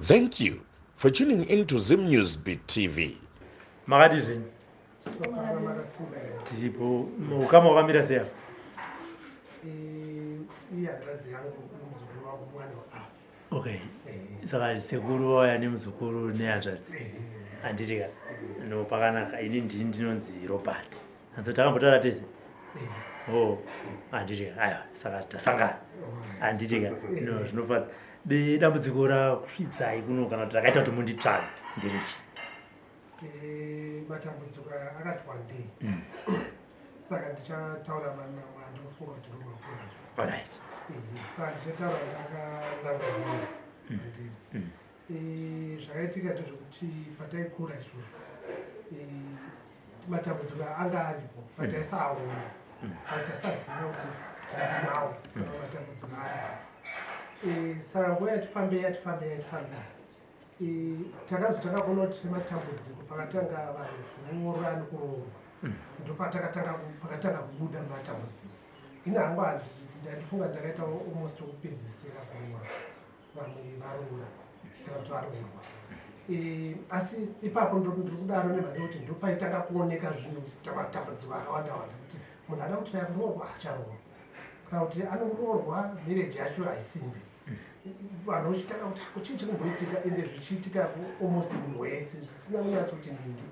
Thank you for tuning in to Zim News Beat TV. Makadii zvenyu? Tinofara makasimba here? Tiripo. Ukama wakamira sei apa? Iye hanzvadzi yangu nomuzukuru wangu mwana wa Okay. Saka sekuru vauya nemuzukuru nehanzvadzi. Handiti ka? No, pakanaka. Ini ndini ndinonzi Robert. Hanzi takambotaura tese? Oh, handiti ka? Aiwa, saka tasangana. Handiti ka? No, zvinofadza. Dambudziko rakusvidzai kuno kana kuti rakaita kuti munditsvage nderichi? Matambudziko akati wandei. Saka ndichataura mamwe andinofunga kuti ndomakuru acho. Alright. Saka ndichataura ndakananga inini mandiri. Zvakaitika ndezvekuti pataikura isusu, matambudziko anga aripo, but taisaaona, but taisaziva kuti ndinawo matambudziko aripo. Saka nguva yatifambei, yatifambei, yatifambei, takazotanga kuona kuti tine matambudziko pakatanga vanhu kuroora nekuroorwa. Ndopatakatanga pakatanga kubuda matambudziko. Ini hangu ndandifunga ndakaita almost wekupedzisira kuroora, vamwe varoora kana kuti varoorwa. Asi ipapo ndiri kudaro nemhaka yekuti ndopaitanga kuoneka zvinhu, matambudziko akawanda wanda, kuti munhu ada kuti kuroorwa acharoorwa, kana kuti anoroorwa, marriage yacho haisimbi. Vanhu vachitanga kuti kuchii chinomboitika, ende zvichiitika almost munhu wese zvisina kunyatsoti ningi.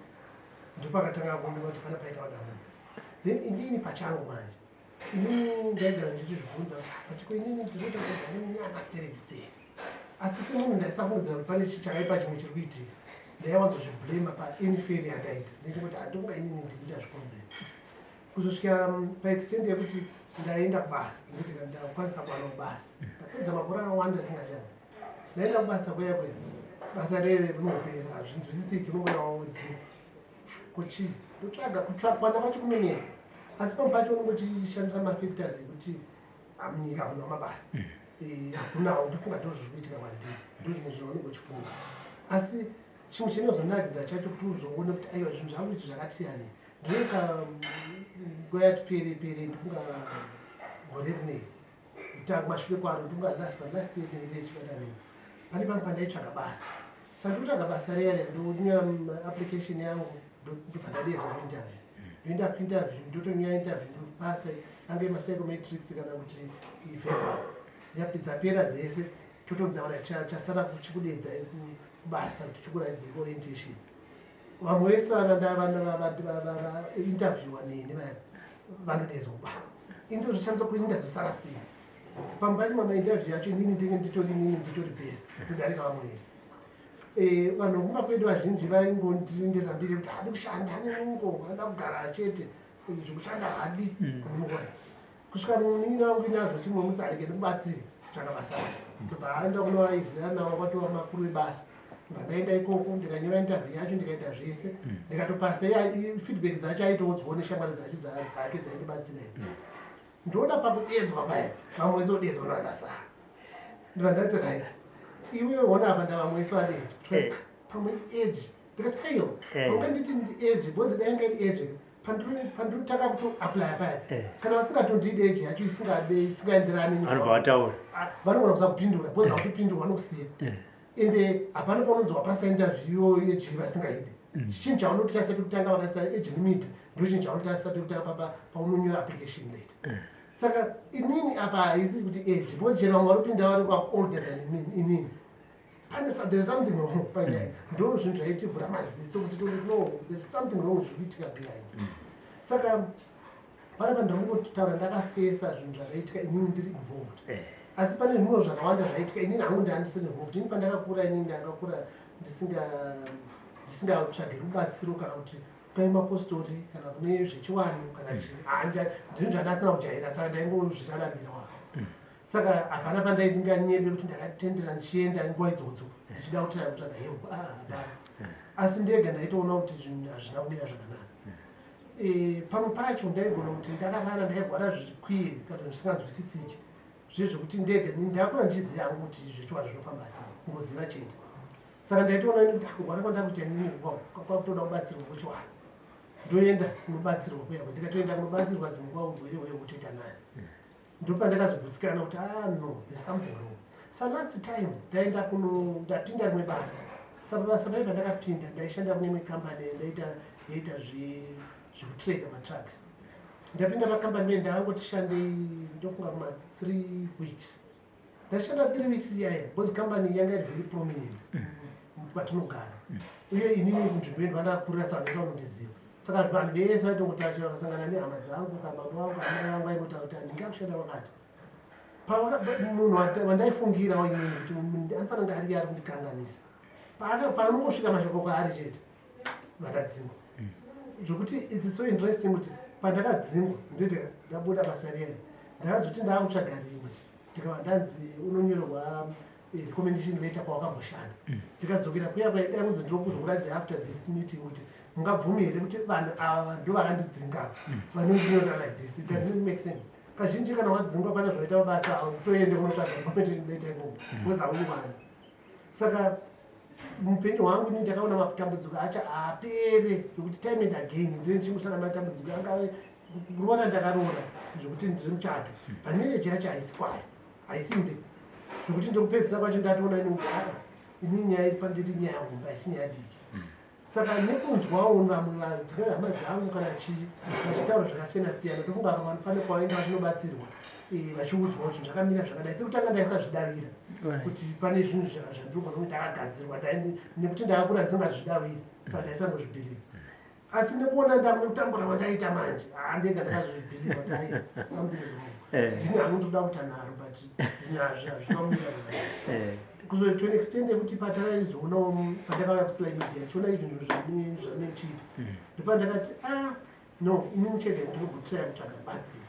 Ndopakatanga kuoneka kuti pana paita madambudziko. Then inini pachangu manje, inini ndaigara ndichizvibvunza kuti ko inini ndinoita nemunyama stereki sei? Asi semunhu ndaisafungidzira kuti pane chakaipa chimwe chiri kuitika. Ndaiwanzozviblema paany failure yandaita, ndechikuti handifunga inini ndini ndazvikonzera, kuzosvika paextent yekuti ndaenda kubasa. Nditi ndakwanisa kuwana kubasa, ndapedza makore akawanda ndisingashandi. Ndaenda kubasa kuya kuya, basa rere rinopera, hazvinzwisisiki, unongoya wawodzikwa kuchii. Ndotsvaga, kutsvakwana kwacho kunonetsa, asi pamwe pacho unongochishandisa mafactors ekuti munyika hamuna mabasa. Hakunawo. Ndofunga ndo zviri kuitika kwandiri, ndo zvimwe zvaunenge uchifunga. Asi chimwe chinozonakidza chacho kuti uzoone kuti aiwa, zvinhu zvangu izvi zvakasiyanei, ndinoka nguva yati pere pere, ndifunga gore rinei kutanga kumashure kwaro, ndifunga last year rechibatanidza, pane pamwe pandaitsvaga basa. Saka ndikutsvaga basa riya riya, ndonyora application yangu, ndobva ndadedzwa kuinterview. Ndoenda kuinterview, ndotonyora interview, ndopasa, ange mapsychometrics kana kuti verbal, dzapera dzese, totonzaura chasara kuchikudedzai kubasa kuti chikuraidzei orientation. Vamwe vese vainterviewa neni vaya vanodedzwa kubasa. Indozvishandisa kuti ndazosara sei. Pamwe pacho mamainterview acho inini ndinge nditori, inini nditori best kutodarika vamwe vese. Vanhu kumba kwedu vazhinji vaingondiendesa mbiri kuti hadi kushanda, anenungo, anoda kugara chete, zvekushanda hadi. Andimukona kusvika munin'ina wangu ini azoti mumwe musi arege ndikubatsire kutsvaka basa rake. Ndobva aenda kunovaiziva navo kwatova makuru ebasa. Ndobva ndaenda ikoko, ndikanyora interview yacho, ndikaita zvese, ndikatopasa. Feedback dzacho aitoudzwawo neshamwari dzacho dzake dzaindibatsira idzi. Ndoona pakudedzwa paya, vamwe vese odedzwa, ndovandasara. Ndobva ndati, "Right, iwe ona apa, ndavamwe vese vadedzwa." Tikati, "Pamwe age." Ndikati, "Aiwa, unganditi ndi age, because dai yanga iri age pandinotanga kutoapplya paya, kana vasingatondidi, age yacho isingade, isingaenderani." Vanobva vataura. Ah, vanogona kusakupindura because hautopindurwa, vanokusiya. Ende hapana paunonzi wapasa interview age vasingaidi. Chinhu chaunototarisa pekutanga, vakaisa age limit, ndo chinhu chaunotarisa pekutanga paunonyora application later. Saka inini apa haisi kuti age, because chero vamwe varipinda vari older than inini. Pane there's something wrong panyaya. Ndo zvinhu zvaitivhura maziso kuti toti no, there's something wrong zviri kuitika behind. Saka panapa ndinongotaura ndakafesa zvinhu zvakaitika inini ndiri involved, asi pane zvimwe zvakawanda zvaitika inini hangu ndandisiri involved. Ini pandakakura, inini ndakakura ndisingatsvagi rubatsiro kana kuti kwai mapostori kana kune zvechiwanhu kana chii. Ndinhu zvandasina kujaira, saka ndaingozviraramira wako. Saka hapana pandainganyebe kuti ndakatendera ndichienda nguva idzodzo ndichida kutsvaga help. Ah, hapana. Asi ndega ndaitoona kuti zvinhu hazvina kumira zvakanaka. Pamwe pacho ndaigona kuti ndakarara ndairwara zvikwiye kana zvisinganzwisisiki, zviye zvekuti ndega ndakura ndichiziva hangu kuti zvechiwanhu zvinofamba sei, kungoziva chete. Saka ndaitoona ini kuti kurwara kwandakuita inini kwakutoda kubatsirwa kwechiwanhu. Ndoenda kunobatsirwa kuya, ndikatoenda kunobatsirwa, dzimwe nguva urwere hweye kutoita nani. Ndopandakazogutsikana kuti ah no, there's something wrong. Sa last time ndaenda kuno, ndapinda rimwe basa. Saka basa paipa ndakapinda, ndaishanda kune imwe kambani yandaita yaita zvekutreka matrucks. Ndapinda pakambani mene, ndakangoti shandei, ndofunga kuma 3 weeks. Ndashanda 3 weeks iyaya because kambani yanga iri very prominent patinogara, uye inini nzvimbo yedu vandakurira, saka vanhu vese vanondiziva. Saka vanhu vese vaitongoti vakasangana nehama dzangu kana baba vangu, amai vangu, vaingotaura kuti handinge akushanda kwakati. Munhu wandaifungira inini kuti anofanira kunge ari ari kundikanganisa, paanongosvika mashoko kwaari chete, vandadzingwa. Zvokuti it's so interesting kuti pandakadzingwa, nditi ndabuda basa riyani, ndakazoti ndaakutsvaga rimwe, ndikava ndanzi unonyorerwa recommendation letter kwawakamboshanda. Ndikadzokera kuya kwaidai kunzi ndiri kuzokuratidza after this meeting kuti mungabvumi here kuti vanhu ava ndo vakandidzinga, vanondinyorera like this. It does not make sense. Kazhinji kana wadzingwa pane zvaita mabasa, autoende kunotsvaga recommendation letter ikoko because hauiwani. Saka muupenyu hwangu ini ndakaona matambudziko acho haapere, nekuti time and again ndine ndichingosangana matambudziko, angave kuroora, ndakaroora zvekuti ndiri muchato, but marriage yacho haisi kwayo, haisi mbe, zvekuti ndokupedzisa kwacho ndatoona ini kuti aa, ini nyaya iri pandiri nyaya hombe, haisi nyaya diki. Saka nekunzwawo vamwe dzimwe hama dzangu kana chii vachitaura zvakasiyana siyana, ndofunga vanhu pane kwavaenda vachinobatsirwa, vachiudzwa kuti zvakamira zvakadai. Pekutanga ndaisazvidavira kuti pane zvinhu zvandinogona kunge ndakagadzirwa, nekuti ndakakura ndisingazvidaviri, saka ndaisangozvibhilivha. Asi nekuona ndakutambura kwandaita manje, handega ndakazozvibhilivha kuti ai, something is wrong. Ndini anondoda kuita nharo, but hazvina kumira. To an extent yekuti patakaizoona, pandakauya kuSly Media, ndichiona izvi zvinhu zvamune muchiita, ndopandakati, ah no, inini chega ndiri kutraya kutsvaga batsiro,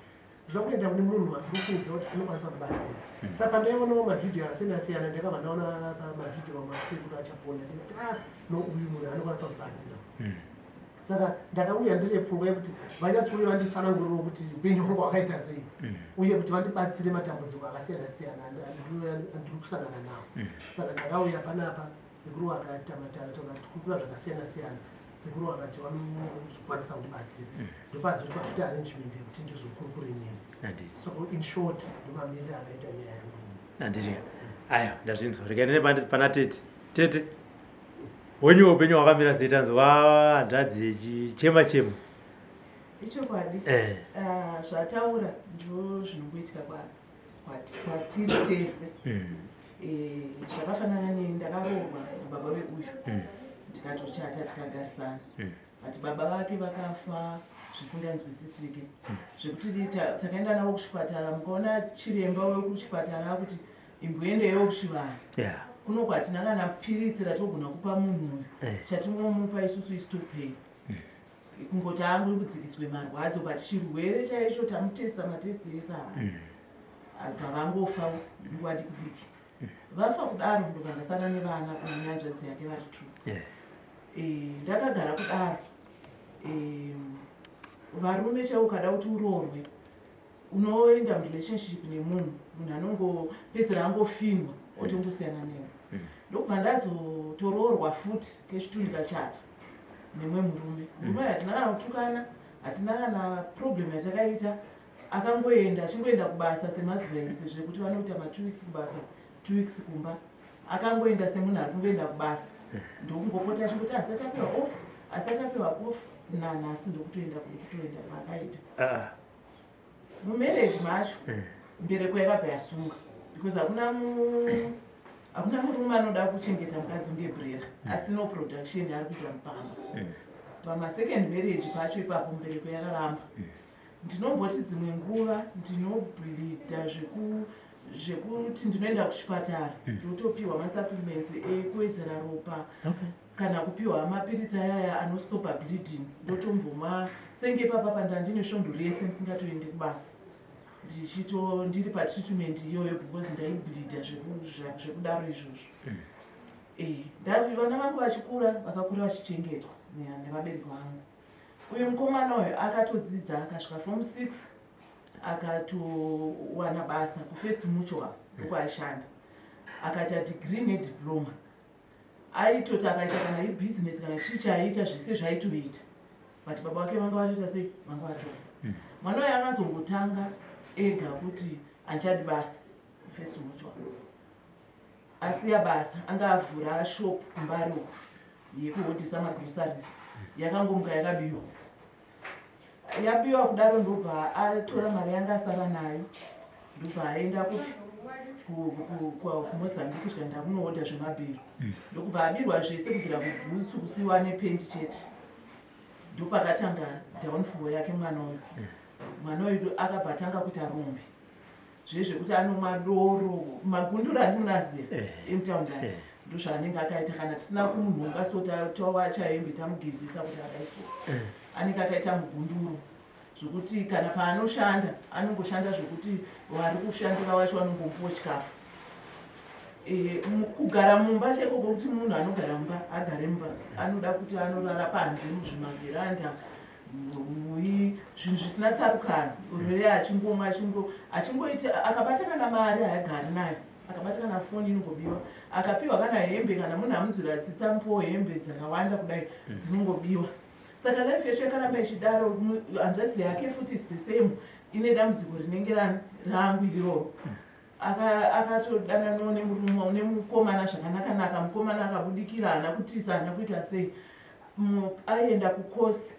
ndoda kuenda kune munhu wandinofungidzira kuti anokwanisa kubatsira. Saka pandaionawo mavhidhiyo akasiyana siyana, ndakabva ndaona pamavhidhiyo mamwe asekuru Achapola, ndikati, ah no, uyu munhu anokwanisa kubatsira. Saka ndakauya ndine pfungwa yekuti vanyatsouya vanditsanangurirawo kuti upenyu hwangu hwakaita sei, uye kuti vandibatsire matambudziko akasiyana siyana andiri kusangana nawo. Saka ndakauya panapa, sekuru vakatamatakatikukura zvakasiyana siyana. Sekuru vakati vanozokwanisa kundibatsira, ndopazoitwa futi arrangement yekuti ndizokurukure neni. So in short, ndomamiriro akaita nyaya yangu. Handiti? Aya, ndazvinzwa. Regai ndine pana tete. Tete, wenyu upenyu hwakamira sei? Tanzwa hanzvadzi yechichema chema. Ichokwadi. Ah, zvataura ndo zvinongoitika kwatiri tese. Zvakafanana neni, ndakaroorwa nababa veuyu, ndikatochata, tikagarisana, but baba vake vakafa zvisinganzwisisike, zvekuti takaenda navo kuchipatara, mukaona chiremba wekuchipatara akuti imboendeyo kuchivanhu. Kuno hatina kana piritsi ratogona kupa munhu uyu. Chatingomupa isusu iStoppain, kungoti anguri kudzikiswe marwadzo, but chirwere chaicho tamutesta, matesti ese aya, abva vangofa nguva diki diki. Vafa kudaro, ndobva ndasara nevana nehanzvadzi yake vari two. Ndakagara kudaro. Varume chaivo, ukada kuti uroorwe, unoenda murelationship nemunhu, munhu anongopedzisira angofinwa, otongosiyana newe. Ndokubva ndazotoroorwa futi kechitu, ndikachata nemwe murume. Murume hatina kana kutukana, hatina kana problem yatakaita. Akangoenda, achingoenda kubasa semazuva ese, zvekuti vanoita ma2 weeks kubasa, 2 weeks kumba. Akangoenda semunhu ari kungoenda kubasa, ndokungopota achingoti asati apiwa off, asati apiwa off nanhasi, ndokutoenda kutoenda kwaakaita. Mumarriage macho, mbereko yakabva yasunga, because hakuna murume anoda kuchengeta mukadzi kunge brera asino production yaari kuita mupamba. Pamasecond marriage pacho ipapo, mbereko yakaramba. Ndinomboti dzimwe nguva ndinobleeda zvekuti ndinoenda kuchipatara, ndotopiwa masupplements ekuwedzera ropa, kana kupiwa mapiritsi ayaya anostopa bleeding, ndotombomwa. Senge ipapa pandandine svondo rese ndisingatoendi kubasa, ndichito ndiri patreatment iyoyo because ndaibleeda zvekudaro izvozvo. Vana vangu vachikura, vakakura vachichengetwa nevabereki vangu. Uyu mukomana uyu akatodzidza akasvika form 6, akatowana basa kuFirst Mutual ndokwaishanda, akaita degree nediploma. Aitoti akaita kana ibhizinesi kana chii chaiita, zvese zvaitoita, but baba vake vanga vatoita sei? Vanga vatofa. Mwana uyu akazongotanga ega kuti handichadi basa kuFirst Mutual. Asiya basa, anga avhura shop kuMbare uko yekuhodhisa magroceries, yakangomuka yakabiwa. Yabiwa kudaro, ndobva atora mari yanga asara nayo, ndobva aenda kupi? KuMozambique, zvikaenda kunohodha zvemabhero, ndokubva abirwa zvese kubvira kubhutsu, kusiyiwa nependi chete. Ndopakatanga downfall yake mwana uyu. Mwana uyu akabva atanga kuita rombe zvezvekuti anomwa doro, magunduru andimunaziya emutaundi aya. Ndozvaanenge akaita. Kana tisina kumunhonga so, tawacha hembe, tamugezesa kuti adai so, anenge akaita mugunduru, zvokuti kana paanoshanda anongoshanda zvokuti vari kushandira wacho vanongomupiwa chikafu. Kugara mumba chaiko kwokuti munhu anogara mumba agare mumba, anoda kuti anorara panze muzvimavheranda, mui zvinhu zvisina tsarukano, urwere, achingomwa, achingoita. Akabata kana mari haagari nayo, akabata kana foni inongobiwa, akapiwa kana hembe, kana munhu amunzwira tsitsi amupiwo hembe dzakawanda kudai, dzinongobiwa. Saka life yacho yakaramba ichidaro. Hanzvadzi yake futi is the same, ine dambudziko rinenge rangu iroro. Akatodananawo nemurume, nemukomana zvakanaka-naka. Mukomana akabudikira, haana kutisa, haana kuita sei. Aienda kukosi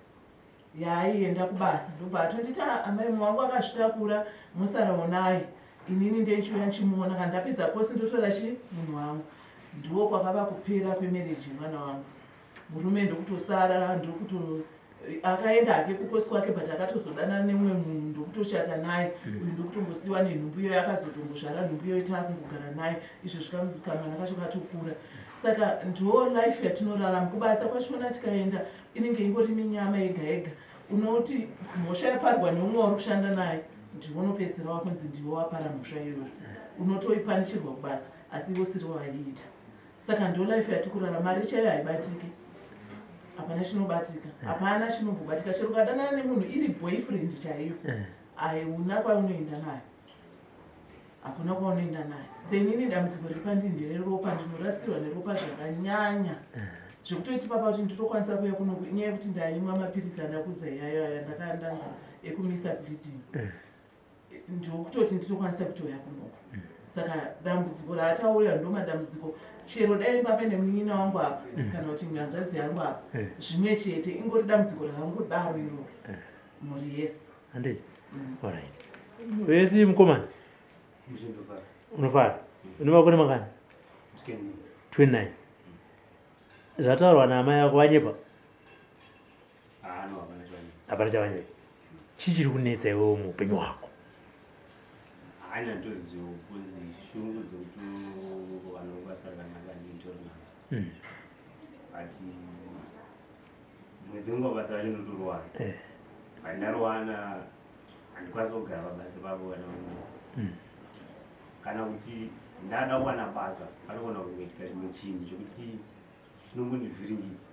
yaaienda kubasa, ndobva atonditi, "Ah, amai wangu akazvitakura, musarawo naye, inini ndenchiuya nchimuona kana ndapedza kosi, ndotora chi munhu wangu." Ndiwo kwakava kupera kwemarriage yemwana wangu. Murume ndokutosara, ndokuto akaenda hake kukosi kwake, but akatozodanana nemumwe munhu, ndokutochata naye uyu, ndokutombosiyiwa nenhumbu iyoyo. Akazotombozvara nhumbu iyoyo, taakungogara naye izvo zvikamwana kacho katokura. Saka ndo life yatinorarama. Kubasa kwachona tikaenda, inenge ingori minyama yega yega. Unoti mhosva yaparwa neumwe wauri kushanda naye, ndiwe unopedzisira wakunzi ndiwe wapara mhosva iyoyo, unotoipanichirwa kubasa, asi iwe usiri waiita. Saka ndo life yatikurarama. Mari chaiyo haibatiki, hapana chinobatika, hapana chinombobatika. Chero ukadanana nemunhu iri boyfriend chaiyo, hauna kwaunoenda nayo, hakuna kwaunoenda nayo. Senini dambudziko riri pandiri ndereropa. Ndinorasikirwa neropa zvakanyanya, zvekutoti papa kuti nditokwanisa kuuya kunoku inyaya yekuti ndaimwa mapiritsi andakudza iyayo aya ndakandanzi ekumisa bleeding, ndokutoti nditokwanisa kutouya kunoku. Saka dambudziko raataurira ndo madambudziko. Chero dai papaine munin'ina wangu apa kana kuti hanzvadzi yangu apa, zvimwe chete, ingori dambudziko rakangodaro iroro, mhuri yese. Handiti? Alright, wesi mukomana, unofara? Une makore mangani? 29. Zvataurwa naamai vako, vanyepa? Hapana chavanyepa. Chii chiri kunetsa iwewo muupenyu hwako? Haina ndozivo, because shungu dzekuti vanhu basa rakanaka ndinditori nadzo, but dzimwe dzenguva basa racho ndotoriwana, but ndarowana handikwanisi kugara pabasa pavo kana mwedzi, kana kuti ndada kuwana basa panogona kungoitika chimwe chinhu chekuti chinongondivhiringidza.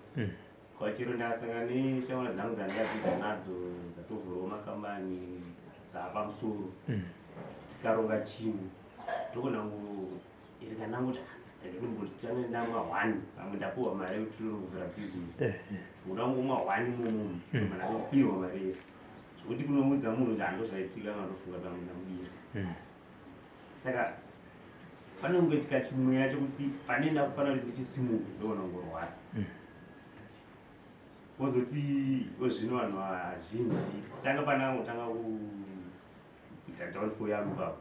Kwachero ndakasangana neshamwari dzangu dzandakadzidza nadzo, dzatovhurawo makambani dzapamusoro, tikaronga chinhu, togona kungoereka ndangoti, "Ah, rega ndimboti ndamwa one, pamwe ndapiwa mari yekuti tinokuvhura bhizinesi." Uda kungomwa one imomomo, ndobva ndatobirwa mari yese, zvokuti kunoudza munhu kuti handozvaitika, vandofunga pamwe ndamubira. Saka panongoitika chimweya chokuti pane ndakufanira kuti ndichisimuke, ndogona kungorwara. Wozoti ozvino vanhu vazhinji tanga panangotanga kuita downfall yangu papo,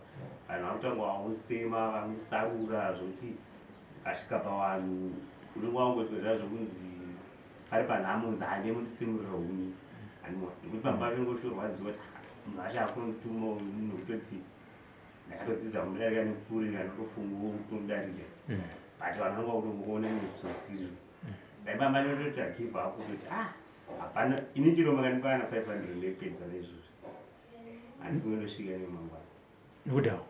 vanhu vakutanga vakusema, vangosarura, zvokuti ukasvika pavanhu unenge wangoitwa zva zvokunzi pari panhamo, unzi hande munditsemurira huni handiwa, nekuti pamwe pacho unongostorwadziwa kuti, "Ah, munhu acho akundituma uyu munhu kutoti ndakatodzidza kumudarika nekure, ndanotofungawo kutomudarika," but vanhu vanga kutongoona nesosiri. Saipamba ndinotoita give up kutoti, ah, hapana, ini chiro makandipa kana 500 ndepedza naizvozvo, handifunge ndosvika nemangwana. Nekudawo?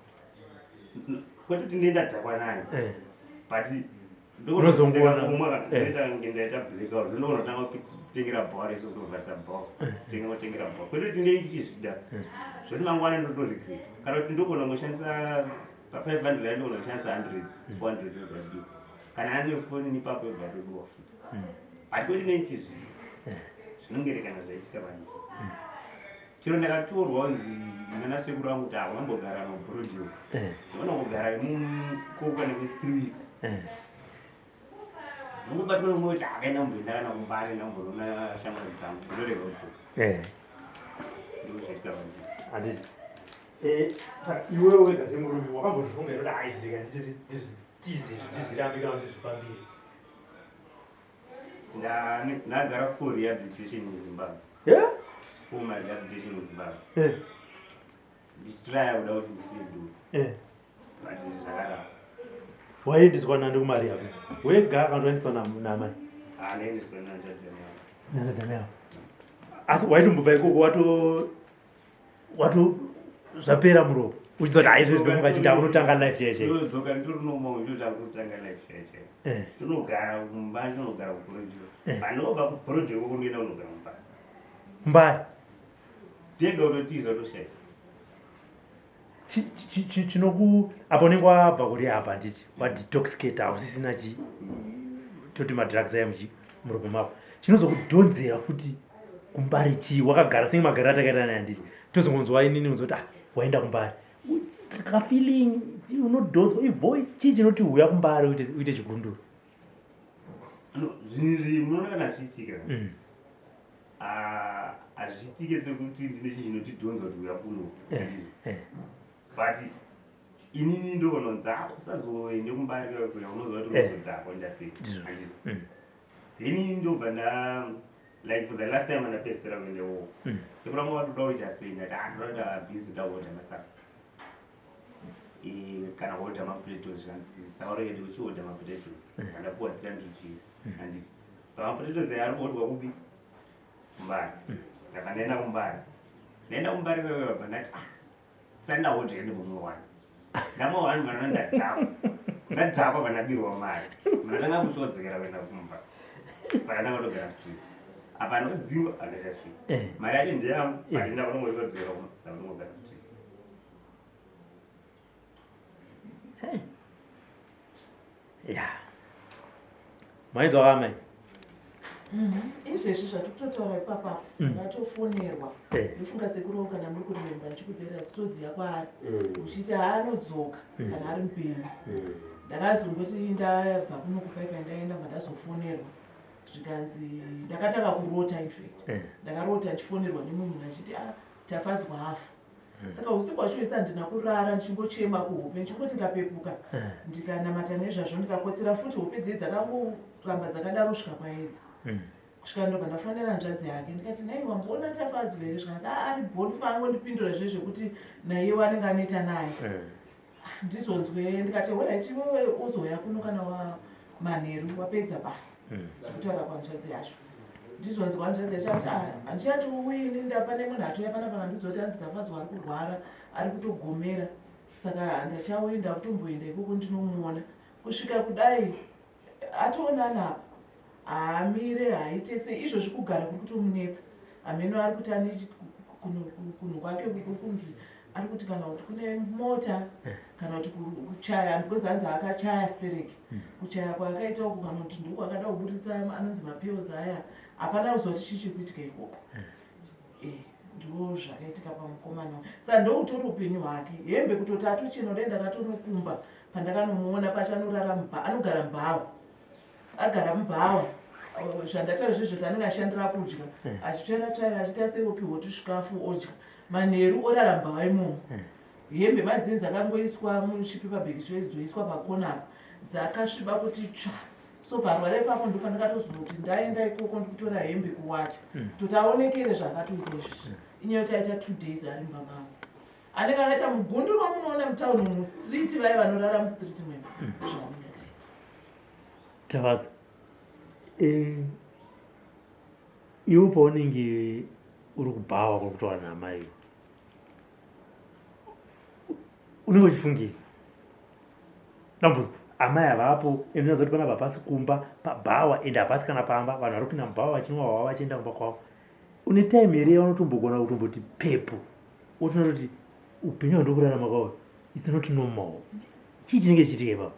Kwetoti ndendadhakwa nayo, but Unozongoona. Ndoita kunge ndaita blackout, ndinogona kutanga kutengera bhawa rese, kutovharisa bhawa, tenga kutengera bhawa, kwetoti ndei ndichizvida, zvoti mangwana ndotoregreta, kana kuti ndogona kungoshandisa pa500 ayo, ndogona kushandisa 100, 400 yobva, kana ane foni ipapo yobva yatobiwa futi, but kweti nei ndichizvida, zvinongerekana zvaitika manje. Chero ndakatorwa kunzi nana sekuru vangu kuti haunambogara mabhurodhiwo. Unongogara mukoko ne 3 weeks. Unongobatwa nemwoyo kuti akaenda kumboenda kana kumbare ndambonoona shamwari dzangu ndorega kudzoka. Ndozvaitika manje. Handiti. Saka iwewe wega semurume wakambozvifunga here kuti aizvika ndizvitize ndizvirambe kana ndizvifambire? Ndagara for rehabilitation in Zimbabwe. Yeah? For my rehabilitation in Zimbabwe. Yeah. Ndichitraya kuda kuti ndisiye doro. Yeah. But zvakaramba. Waiendeswa nani kumarehab? Wega kana waendeswa namai? Ah, ndaendeswa nehanzvadzi yangu. Nehanzvadzi yangu. Asi waitombobva ikoko wato wato zvapera muropa. Uchiziva kuti haizvi zvinonga chida unotanga life chaiyo chaiyo. Ndodzoka nditori normal ndotanga kutanga life chaiyo chaiyo. Ndinogara kumba ndinogara kuBroadway. Pandinobva kuBroadway ikoko ndoenda kunogara kuMbare. Mbare. Tega utotiza utoshaya. Chinoku apo unenge wabva kurehab handiti wadetoxicate hausisina chi toti madrugs aya muchi muropa mako chinozokudhonzera futi kumbare chii wakagara senge magariro atakaita naye handiti tozongonzwa inini unzwa kuti ah waenda kumbare kafeeling unodhonzwa ivoice chii chinoti huya kumbare uite chigunduro? No, zvinhu izvi munoona kana zvichiitika hazviitike sekuti ndine chinhu chinotidhonza kuti huya kuno. But inini ndokononzi usazoende kumbare kuya kuya unoziva kuti unozodhakwa ndasei. Handizvo. Then inini ndobva nda like for the last time andapedzisira kuenda ikoko. Sekuru vangu vatoda kuita sei ndati ndoda kuita busy ndoda kuodha masadza. Kana kuodha mapotatoes zvikanzi sauro yedu uchiodha mapotatoes. Andapuwa 300 Gs. Handiti. Pamapotatoes aya ari kuodwa kupi? Kumbare. Ndabva ndaenda kumbare. Ndaenda kumbare wewe bva ndati sani ndaodha ende mumwe wani. Ndamwe wani vana ndadhakwa. Ndadhakwa bva ndabirwa mari. Ndatanga kuchodzokera kuenda kumba. Pakatanga kutogara mustreet. Apa anodzingwa andachasiya. Mari yacho ndeyangu, but ndakunongodzokera kumba, ndakunongogara mustreet. Hey. Yeah. Mainzwa kamai? Izvezvi zvatikutotaura ipapa ndakatofonerwa. Ndofunga sekuru kana muri kurememba ndichikudzera sitoziya kwaari. Uchiti haanodzoka kana ari mupenyu. Ndakazongoti ndabva kuno kupaipa ndaenda ndazofonerwa. Zvikanzi ndakatanga kurota in fact. Ndakarota ndichifonerwa nemumwe munhu achiti Tafadzwa afa. Saka usiku hwacho hwese handina kurara ndichingochema kuhope ndichingoti ndikapepuka ndikanamata nezvazvo ndikakotsera futi hope dziye dzakangoramba dzakadaro kusvika kwaedza. Kusvika ndobva ndafonera hanzvadzi yake ndikati nhai wamboona Tafadzwa here zvikanzi ari bho ndofunga angondipindura zve zvekuti naiyewo anenge aneta naye. Ndizonzwe ndikati horaiti iwewe uzouya kuno kana wa manheru wapedza basa. Ndikutaura kwanzvadzi yacho. Ndizonzwa hanzvadzi yacho kuti handichati uyi ini ndapane munhu atouya panapa kandiudza kuti hanzi Tafadzwa ari kurwara ari kutogomera saka handachauyi ndakutomboenda ikoko ndinomuona kusvika kudai atoonana apa haamire haaite sei izvozvi kugara kuri kutomunetsa hameno ari kuti ane kunhu kwake kuri kunzi ari kuti kana kuti kune mota kana kuti kuchaya because hanzi akachaya stereki kuchaya kwaakaita uku kana kuti ndokwakada kuburitsa anonzi mapills aya hapana kuziva kuti chii chiri kuitika ikoko. Ndo zvakaitika pamukomana uyu. Saka ndoutori upenyu hwake hembe kutoti atochena dai ndakatonokumba pandakanomuona pacho anorara mubha anogara mubhawa agara mubhawa zvandataura izvozvo kuti anenge ashandira kudya achitsvaira tsvaira achiita sei opiwa tusvikafu odya manheru orara mubhawa imomo. Hembe mazinzi dzakangoiswa muchipepa bhegi dzoiswa pakona apa dzakasviba kuti tsva. So parwara ipapo ndipo pandakatozoti ndaenda ikoko ndikutora hembe kuwacha kuti aonekere zvaakatoita izvi. Inyaya yekuti aita 2 days ari mumba mangu. Anenge akaita mugunduru wamunoona mutauni umu mustreet vaye vanorara mustreet mwena. Zvaanenge akaita. Tavaza. Iwe paunenge uri kubhawa kuri kutaura naamai unenge uchifungei? Dambudzo amai havapo ende unoziva kuti panapa hapasi kumba pabhawa ende hapasi kana pamba vanhu vari kupinda mubhawa vachinwa hwahwa vachienda kumba kwavo. Une time here yaunotombogona kutomboti pepu wotoona kuti upenyu hwandiri kurarama kwauri it's not normal. Chii chinenge chichiitika ipapo?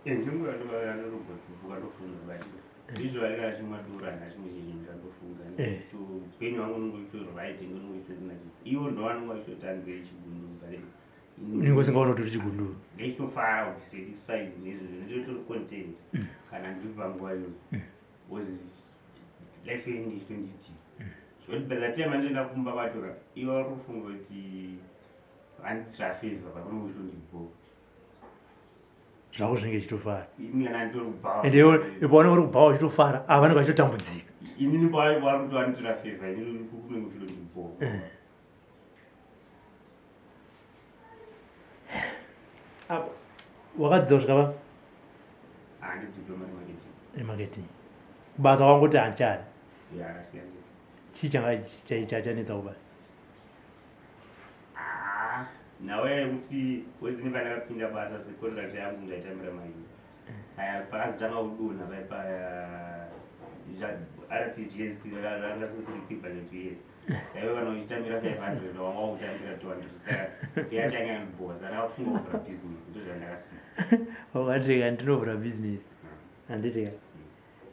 Ndinguva yandinotomboti ndofunga but Usually kana chimwa doro handina chimwe chinhu chandofunga. Eh. Upenyu hwangu unenge uchitori right, unenge uchitonakidza. Ivo ndovanonga vachitotanzei chigunduru but Unenge usingaona kuti uri chigunduru. Ndichitofara kuti satisfied nezvizvo, ndichitori content kana ndiri panguva iyoyo. Because life yangu ichitonditi. Zvekuti by the time andinoenda kumba kwacho ka, ivo vari kufunga kuti vandiitira favor but unenge uchitondibhowa. Zvako zvinenge zvichitofara. Ini kana nditori kubhawa. Ende iwe paunenge uri kubhawa uchitofara, ava vanenge vachitotambudzika. Inini pavari kuti vandiitira favor, inini kunenge kuchitondibhowa. Apa wakadzidza kusvika pa? Handi diploma remarketing. Remarketing. Kubasa wangoti handichadi. Yeah, akasiyana. Chii changa chachanetsa kubasa? Ah, nawe yekuti wezini pandakapinda basa secontract yangu ndaitambira mayuzi. Saka pakazotanga kudonha paipa RTGS ranga sisiri equivalent to years. Saka iwe kana uchitambira 500 wanga wakutambira 200. Saka yachanga yandibhowa saka ndakafunga kuvhura business ndozvandakasiya. Wakatirega ndinovhura business. Handiti ka?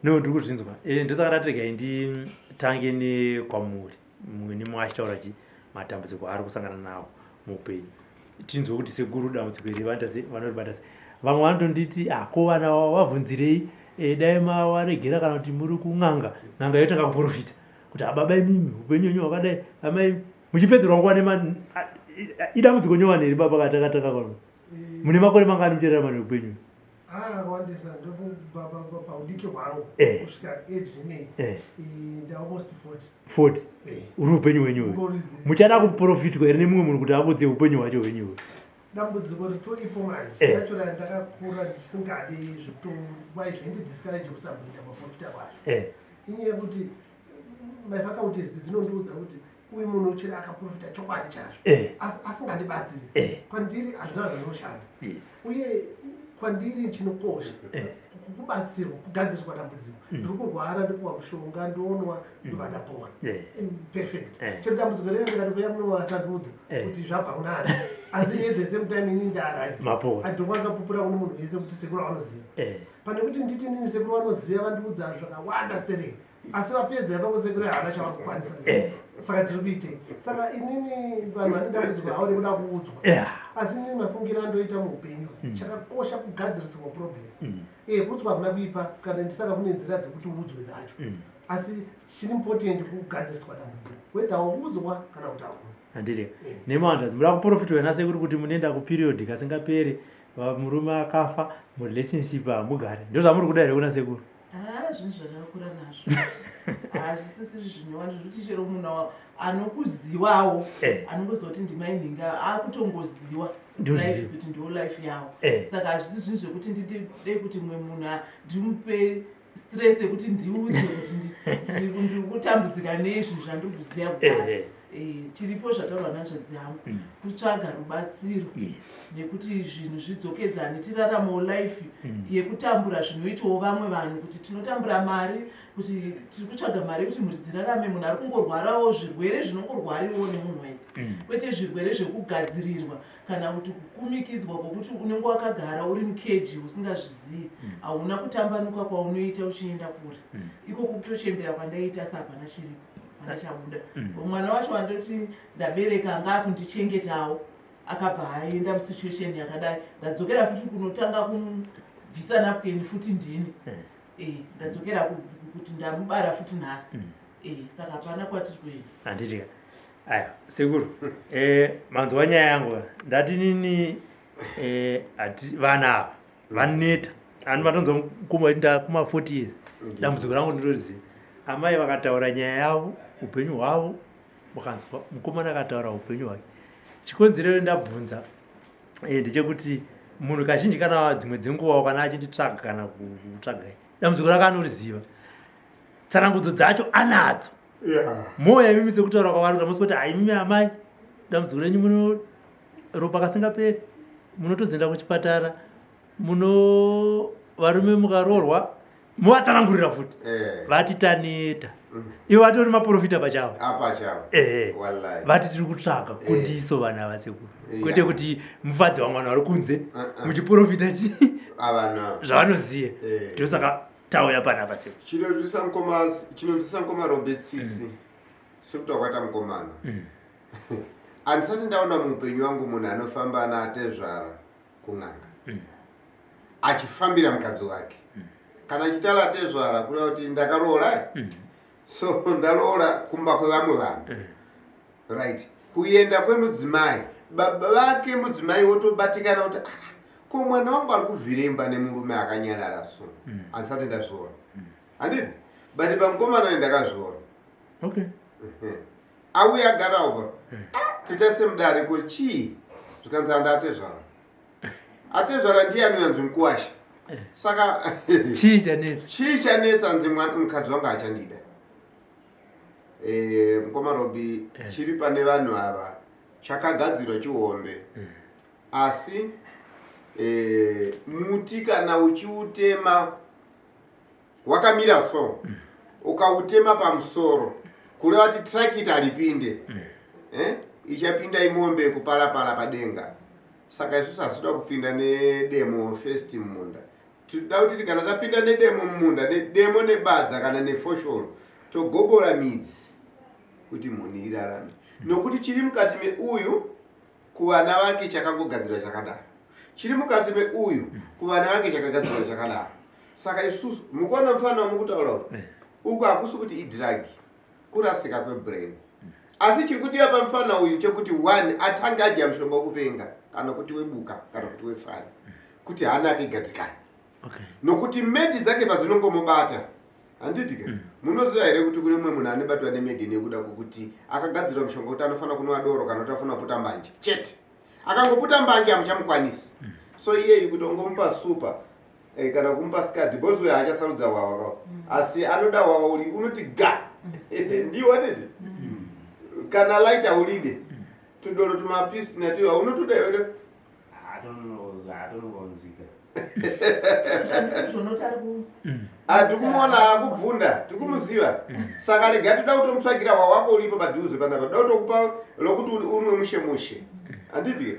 No, ndiri kuzvinzwa. Eh, ndosaka ndati regai nditange nekwamuri. Mumwe nemumwe achitaura chi matambudziko aari kusangana nawo muupenyu. Tinzwe kuti sekuru dambudziko iri vanoita sei, vanoribata sei. Vamwe vanotonditi ah, ko vana vavabvunzirei eh, dai mawaregera kana kuti muri kun'anga, n'anga yotanga kuprofita kuti ah, baba imimi upenyu hwenyu hwakadai, amai muchipedzerwa nguva nema idambudziko nyowani here baba katakataka kwano. Mune makore mangani muchirarama neupenyu? Ah, akawandisa paudiki hwangu Eh. kusvika age inei Eh. nda almost 40 40 Eh. uri upenyu hwenyu uyu. Ungori this. Muchada kuprofitwa here nemumwe munhu kuti akudze upenyu hwacho hwenyu uyu? Dambudziko ritoripo manje Eh. racho randakakura ndisingadi zvekutowai zvaindidiscourage kusabvunza maprofita kwacho. Eh. Inyaya yekuti my faculties dzinondiudza kuti uyu munhu chero akaprofita chokwadi chacho Eh. asingandibatsiri Eh. kwandiri hazvina zvinoshanda. Yes. Uye kwandiri chinokosha Eh. kubatsirwa kugadziriswa dambudziko. Ndiri kurwara ndipuwa mushonga ndonwa ndobva ndapora. Eh. Perfect. Eh. Chero dambudziko rega ndikati kuya munhu asandiudza Eh. kuti zvabva kunani. Asi at the same time ini ndaright. Mapora. Andinokwanisa kupupura kune munhu wese kuti sekuru vanoziva. Eh. Pane kuti nditi inini sekuru vanoziva vandiudza zvakawanda stereki. Asi vapedza ipapo sekuru havana chavari kukwanisa. Eh. Saka tiri kuitei? Saka inini vanhu vane dambudziko havo rekuda kuudzwa. Yeah. Asi inini mafungiro andoita muupenyu chakakosha kugadzirisirwa problem. Kuudzwa hakuna kuipa kana ndisaka kune nzira dzekuti uudzwe dzacho. Asi chiri important kugadziriswa dambudziko whether waudzwa kana kuti hauna. Handiti. Eh. Nemanzvadzi muda kuprofitwa nasekuru kuti munoenda kuperiod kasingaperi, murume akafa, murelationship hamugari. Ndozvamuri kuda here kuna sekuru? Ah, zvinhu zvandakakura nazvo. Hazvisisiri zvinyowani zvekuti chero munhu anokuziwawo Eh. anongoziva kuti ndimai nhinga akutongoziwa Ndozviziva. life kuti ndiwo life yawo. Eh. Saka hazvisi zvinhu zvekuti ndide kuti mumwe munhu ndimupe stress yekuti ndiudze kuti ndiri kutambudzika nei zvinhu zvandiri kuziva kudhara. Eh, eh. Chiripo zvataurwa nanzvadzi yangu kutsvaga rubatsiro nekuti zvinhu zvidzokedzane tiraramewo life yekutambura zvinoitawo vamwe vanhu kuti tinotambura mari kuti tiri kutsvaga mari yekuti mhuri dzirarame. Munhu ari kungorwarawo zvirwere zvinongorwariwo nemunhu wese kwete zvirwere zvekugadzirirwa kana kuti kukumikidzwa kwokuti unenge wakagara uri mukeji usingazvizivi hauna kutambanuka kwaunoita uchienda kure. Ikoko kutochembera kwandaita asi hapana chiripo pandachabuda. Mwana wacho wandoti ndabereka anga akundichengetawo akabva aenda musituation yakadai ndadzokera futi kunotanga kubvisa napkin futi ndini. Ndadzokera kuti ndamubara futi nhasi. Saka hapana kwatiri kuenda. Handiti ka? Aya, sekuru. Manzwa nyaya yangu. Ndati nini ati vana ava vaneta. Ani vatonzwa mukoma nda kuma 40 years. Dambudziko rangu ndinoriziva. Amai vakataura nyaya yavo, upenyu hwavo, mukanzwa mukomana akataura upenyu hwake. Chikonzero ndabvunza ndechekuti munhu kazhinji kana dzimwe dzenguva kana achinditsvaga kana kutsvaga dambudziko rake anoriziva. Tsanangudzo dzacho anadzo. Moyo imimi sekutaura kwavari kuti hamusi kuti hai imimi amai dambudziko renyu muno ropa kasingaperi munotozoenda kuchipatara muno varume mukaroorwa muvatsanangurira futi. Vati taneta. Ivo vatori maprofita pachavo. Apachavo. Wallahi. Vati tiri kutsvaga kundiso vana vasekuru. Kwete kuti mufadzi vamwe vanhu vari kunze Uh-uh. muchiprofita chi Avana. zvavanoziva. Ndosaka Tauya panapa sei? Chinonzwisa mukoma, chinonzwisa mukoma Robert tsitsi. Sekuti wakaita mukomana. Handisati ndaona muupenyu wangu munhu anofamba naatezvara kun'anga. Achifambira mukadzi wake. Kana achitaura atezvara kureva kuti ndakaroora. So ndaloora kumba kwevamwe vanhu. Right. Kuenda kwemudzimai, baba vake mudzimai wotobatikana kuti ah, ko mwana wangu ari kuvhiremba nemurume akanyarara so. Handisati ndazviona. Handiti? But pamukomana uyu ndakazviona. Okay. Auya agara uko. Ah, toita semudare ko chii? Zvikanzi handi atezvara. Atezvara ndiye anonzi mukuwasha. Saka Chii chanetsa? Chii chanetsa hanzi mukadzi wangu achandida. Mukoma Robi, chiri pane vanhu ava chakagadzirwa chihombe. Asi muti kana uchiutema wakamira so, ukautema pamusoro kureva kuti trakita haripinde. Ichapinda imombe kupalapala padenga. Saka isusu hasitoda kupinda nedemo first mumunda. Tinoda kuti kana tapinda nedemo mumunda, nedemo nebadza kana nefoshoro, togobora midzi kuti mhuni irarame. Nokuti chiri mukati meuyu kuvana vake chakangogadzirwa chakadaro, chiri mukati meuyu kuvana vake chakagadzirwa chakadaro. Saka isusu mukuona mufana wamukutaura uyu, uku hakusi kuti idrug, kurasika kwebrain. Asi chiri kudiwa pamufana uyu chekuti one atange adya mushonga wekupenga kana kuti webuka kana kuti wefari, kuti hana yake igadzikane. Nokuti medi dzake padzinongomubata, handiti ke? Munoziva here kuti kune mumwe munhu anobatwa nemedi nekuda kwekuti akagadzirwa mushonga kuti anofanira kunwa doro kana kuti anofanira kuputa mbanje chete. Akangoputa mbanje hamuchamukwanisi. So iyeyu kuti ongomupa super kana kumupa skadi, boss uyo haachasarudza wawa ka. Asi anoda wawa uri unoti ga. Ndiwo tete. Kana light haulide. Tudoro tumapisi natiwa unotoda here? Atononzwika. Tikumuona akubvunda, tikumuziva. Saka rega toda kutomutsvagira wawako uripo padhuze panapa. Toda kutokupa lokuti unwe mushe mushe. Handiti?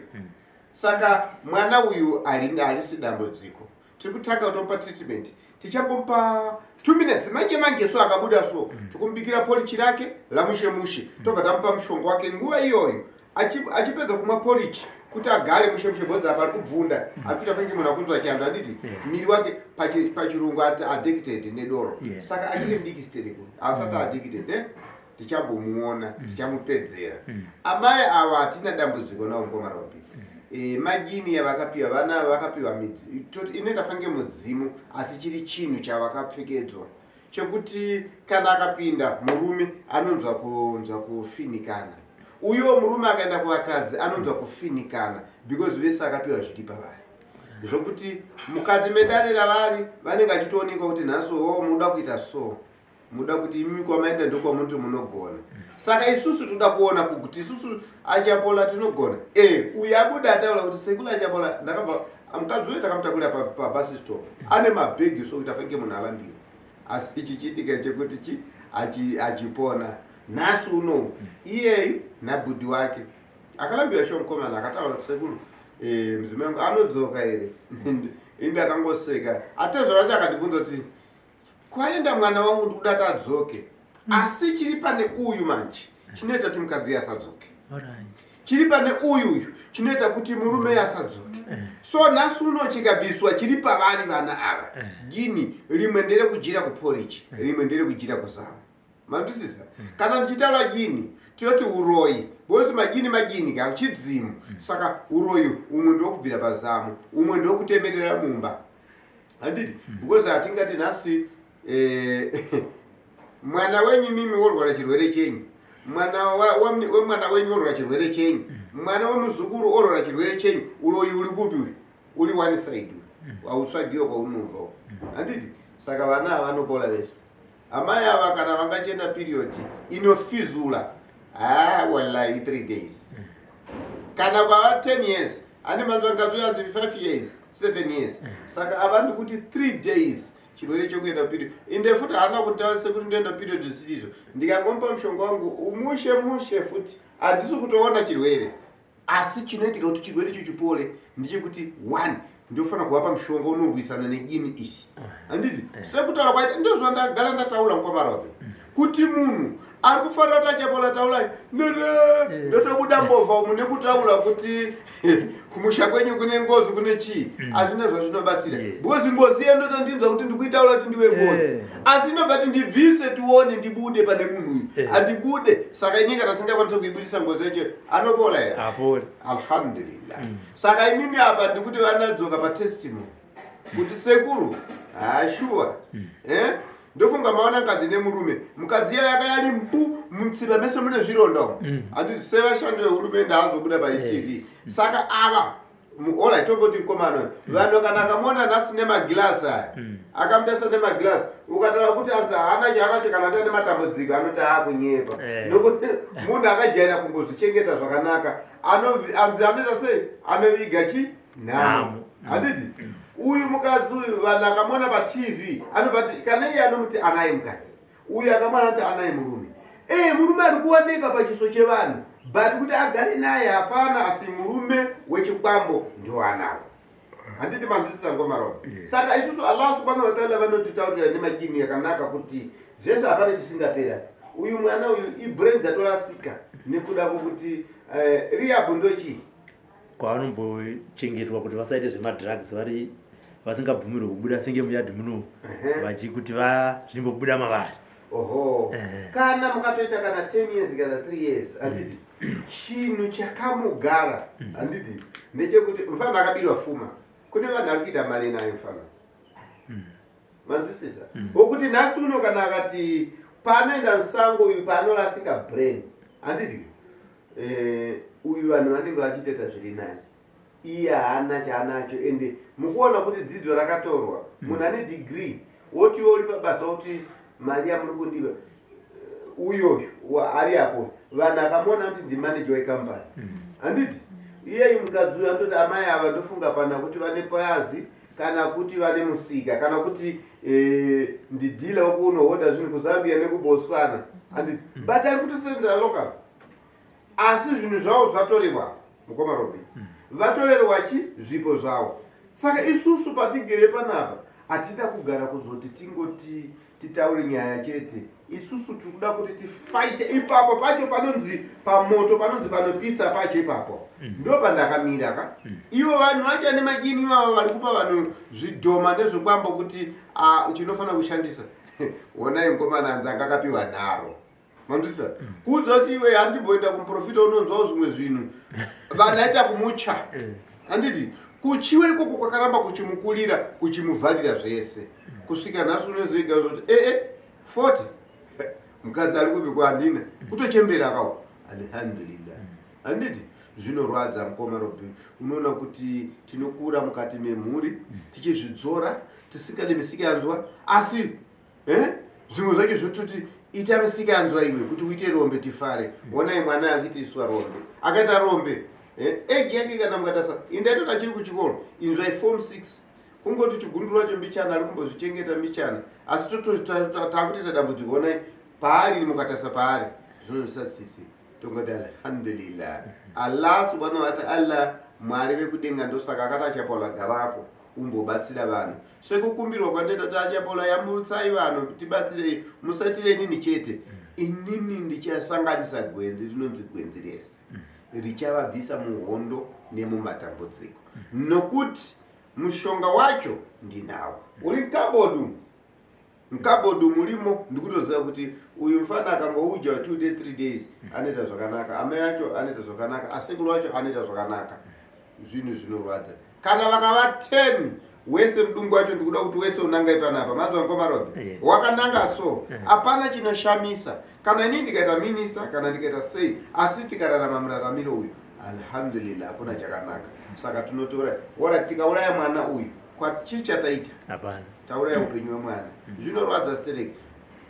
Saka mwana uyu harisi dambudziko. Tiri kutanga kutomupa treatment. Tichangomupa 2 minutes manje manje so akabuda so. Tikumubikira porichi rake lamushe mushe. Tobva tamupa mushonga wake nguva iyoyo. Achipedza kumwa porichi kuti agare mushe mushe bhodza apa ari kubvunda. Ari kuita fanike munhu akunzwa chando, handiti? Miri wake pachirungu ati addicted nedoro. Saka achiri mudiki stereko. Asati addicted, eh? Tichambomuona, tichamupedzera. Amai ava hatina dambudziko navo mukoma Robi. Magini yavakapiwa, vana ava vakapiwa midzi, toti inoita fanike mudzimu, asi chiri chinhu chavakapfekedzwa chekuti kana akapinda murume anonzwa kunzwa kufinikana. Uyo murume akaenda kuvakadzi anonzwa kufinikana because vese akapiwa zviri pavari. Zvokuti mukati medare ravari vanenge achitoonekwa kuti nhasi wo munoda kuita so, munoda kuti imi kwamaenda ndokwamunoti munogona. Saka isusu toda kuona kuti isusu Achapola tinogona. Uyu abuda ataura kuti sekuru Achapola, ndakabva mukadzi uyu takamutakurira pabus stop. Ane mabhegi so kuti afanike munhu alambiwa. Asi ichi chiitika chekuti chi achipona. Nhasi unowu iyeyu nabhudhi wake akalambiwa sho mukomana akataura kuti sekuru, mudzimai wangu anodzoka here? Inde akangoseka. Atezvara wacho akandibvunza kuti kwaenda mwana wangu ndikuda kuti adzoke. Asi chiri pane uyu manje chinoita kuti mukadzi asadzoke. Chiri pane uyu uyu chinoita kuti murume asadzoke. So nhasi uno chikabviswa chiri pavari vana ava. Gini rimwe nderekujira kuporridge, rimwe nderekujira kuzamu. Manzwisisa? Kana ndichitaura gini tinoti uroyi, because magini magini ka chidzimu. Saka uroyi umwe ndewekubvira pazamu, umwe ndewekutemerera mumba. Handiti? Because hatingati nhasi mwana wenyu mimi worwara chirwere chenyu, mwana wemwana wenyu orwara chirwere chenyu, mwana wemuzukuru orwara chirwere chenyu. Uroyi uri kupi uyu? Uri one side uyu. Hautsvagiwo kwaunobva uku. Handiti? Saka vana ava vanopora vese. Amai ava kana vangachena period inofizula, wallahi 3 days. Kana kwava 10 years, ane manzwa mukadzi uyu anzi 5 years, 7 years. Saka ava ndikuti 3 days chirwere chekuenda period. Inde futi haana kunditaurisa sekuti ndoenda period zvisizvo. Ndikangomupa mushonga wangu mushe mushe futi handisi kutoona chirwere. Asi chinoitika kuti chirwere icho chipore ndechekuti one ndofanira kuvapa mushonga unorwisana nedini isi handiti eh. Sekutaura kwaita ndozvandagara ndataura mukomarabe mm. kuti munhu ari kufanira kuti achapola taulai eh. ndotobuda mbovha umu nekutaura kuti kumusha kwenyu kune ngozi kune chii mm. hazvina zvazvinobatsira because ngozi iye ndotandinzwa kuti ndikuitaura kuti ndiwe ngozi eh. Asi inobva ti ndibvise tione ndibude pane munhu uyu eh. Handibude saka ini kana tisingakwanisa kuibudisa ngozi yacho anopola here alhamdulillah mm. Saka inini apa ndikuti vanadzoka patestimony kuti sekuru hashuwa mm. eh? Ndofunga maona mukadzi nemurume mukadzi iya yakayari mbu mutsiba mese mune zvironda umu mm. Handiti sevashandi vehurumende haazobuda patv mm. Saka ava Alright, tomboti mukomana uyu mm. Vanhu kana akamuona nhasi nemagilasi aya mm. Akamutarisa nemagilasi ukataura kuti anzi haana chaanacho kana ati ane matambudziko anoti aakunyepa eh. Nokuti munhu akajaira kungozvichengeta zvakanaka anzi anoita sei anoviga chi nhamo mm. Handiti uyu mukadzi uyu vanhu akamuona patv anobva ti kana iye anomuti anaye mukadzi uyu akamuona anoti anaye murume ee eh, murume ari kuwanika pachiso chevanhu but kuti agare naye hapana asi murume wechikwambo ndoanawo handiti manzwisisa ngoma roba yeah. Saka isusu Allah subhanahu wataala vanotitaurira nemajini yakanaka kuti zvese hapana chisingapera uyu mwana uyu ibrain dzatorasika nekuda kwokuti eh, rehab ndochii Kwavanombochengetwa kuti vasaite zvemadrugs vari vasingabvumirwe kubuda senge muyadhi muno vachikuti vazvimbobuda mavari oho kana mukatoita kana 10 years kana 3 years handiti chinhu chakamugara handiti ndechekuti mfana akabirwa fuma kune vanhu ari kuita mari nayo mfana manzwisisa mm. Wokuti nhasi uno kana akati paanoenda musango uyu paanorasika brain handiti eh, uyu vanhu vanenge vachitoita zviri nani iye haana chaanacho ende mukuona kuti dzidzo rakatorwa mm. Munhu ane degree wotiwo uri pabasa woti mari yamuri kundiva eh, uyoyo ari apo vanhu akamuona kuti ndimanager wecompany mm. Handiti iyeyu mukadzi uyu anototi amai ava ndofunga pana kuti vane purazi kana kuti vane musika kana kuti eh, ndidhila wekunohodha zvinhu kuZambia nekuBotswana handiti mm. But ari kutosendera local asi zvinhu zvavo zvatorerwa mukoma Robi mm. Vatorerwa chi zvipo zvavo saka isusu patigere panapa hatina kugara kuzoti tingoti titaure nyaya chete isusu tiri kuda kuti tifaite ipapo pacho panonzi pamoto panonzi panopisa pacho ipapo mm. Ndo pandakamira ka mm. Ivo vanhu vacho ane madini ivavo vari kupa vanhu zvidhoma nezvikwambo kuti chinofanira kushandisa honai mukomana anzi anga akapiwa nharo manzwisisa mm. Kuudza kuti iwe handimboenda kumuprofita unonzwawo zvimwe zvinhu vanhu aita kumucha mm. Handiti kuchiwa ikoko kwakaramba kuchimukulira kuchimuvharira zvese mm. Kusvika nhasi unozoiga zoti ee eh, 40 mukadzi ari kupi kuhandina kutochembera kawo alhamdulillah handiti zvinorwadza mukoma Robi unoona kuti tinokura mukati memhuri tichizvidzora tisingade misikanzwa asi eh? Zvimwe zvacho zvototi ita misikanzwa iwe kuti uite rombe tifare onai mwana akuitiswa rombe akaita rombe eh? Age yake kana mukatasa indaitoti achiri kuchikoro inzwai form 6 kungoti chigunduru wacho mbichana ari kumbozvichengeta mbichana asi takutoita dambudziko onai paari mukatasa paari zvinonzwisa tsitsi tongoti alhamdulillah Allah subhanahu wataala mwari vekudenga ndosaka akati achapola garapo umbobatsira vanhu sekukumbirwa kwandoita kuti achapola yambutsai vanhu tibatsirei musaitire inini chete inini ndichasanganisa gwenzi rinonzi gwenzi rese richavabvisa muhondo nemumatambudziko nokuti mushonga wacho ndinawo uri kabodu mukabhodhi murimo ndikutoziva kuti uyu mufana akangouja 2 days 3 days anoita zvakanaka amai acho anoita zvakanaka asekuru acho anoita zvakanaka zvinhu zvinorwadza kana vakava 10 wese mudungu wacho ndikuda kuti wese unangai panapa manzwa ngoma robi wakananga so hapana chinoshamisa kana inini ndikaita minista kana ndikaita sei asi tikararama muraramiro uyu alhamdulillah hakuna chakanaka saka tinotora ora tikauraya mwana uyu kwachii chataita hapana tauraya upenyu hwemwana zvinorwadza stereki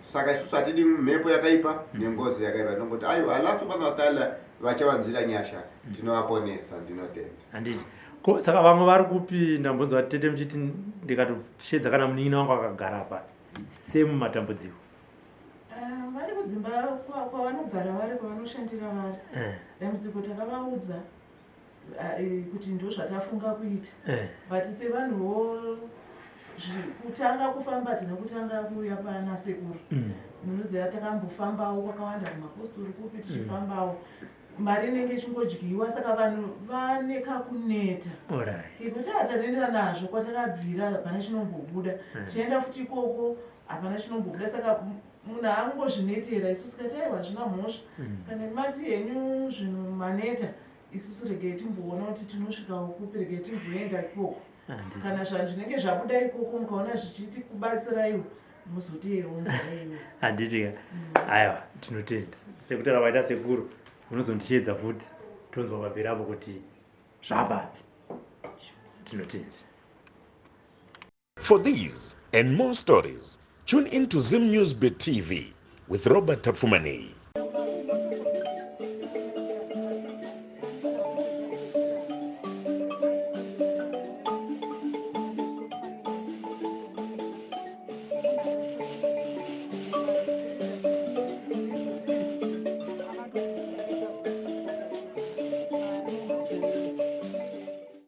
saka isusu hatidi mhepo yakaipa nengozi yakaipa tinongoti aiwa Allah subhanahu wa taala vachavanzwira nyasha tinovaponesa ndinotenda handiti ko saka vamwe vari kupi ndambonzwa tete muchiti ndikatoshedza kana munin'ina wangu akagara apa semu matambudziko Ah, vari kudzimba kwavanogara vari kwavanoshandira vari eh. dambudziko takavaudza. Kuti ndo zvatafunga kuita but sevanhuwo kutanga kufamba tina kutanga kuuya pana sekuru. Munoziva takambofambawo kwakawanda, kumapostori kupi, tichifambawo, mari inenge ichingodyiwa, saka vanhu vane kakuneta kekuti hatanenda nazvo kwatakabvira, hapana chinombobuda. Tichienda futi ikoko, hapana chinombobuda, saka munhu angozvinetera. Isusu kati, "Aiwa, hazvina mhosva. Kana mati henyu zvinhu maneta, isusu regei timboona kuti tinosvikawo kupi, regei timboenda ikoko. Kana zvinenge zvabuda ikoko, mukaona zvichiti kubatsiraiwo, muzotironzaiwo." Handiti ka? Aiwa, tinotenda. Sekutaura kwaita sekuru, munozondisheedza futi, tonzwa pamberi apo kuti zvapapi. Tinotenda. For these and more stories, tune in to Zim News Bit TV with Robert Tafumani.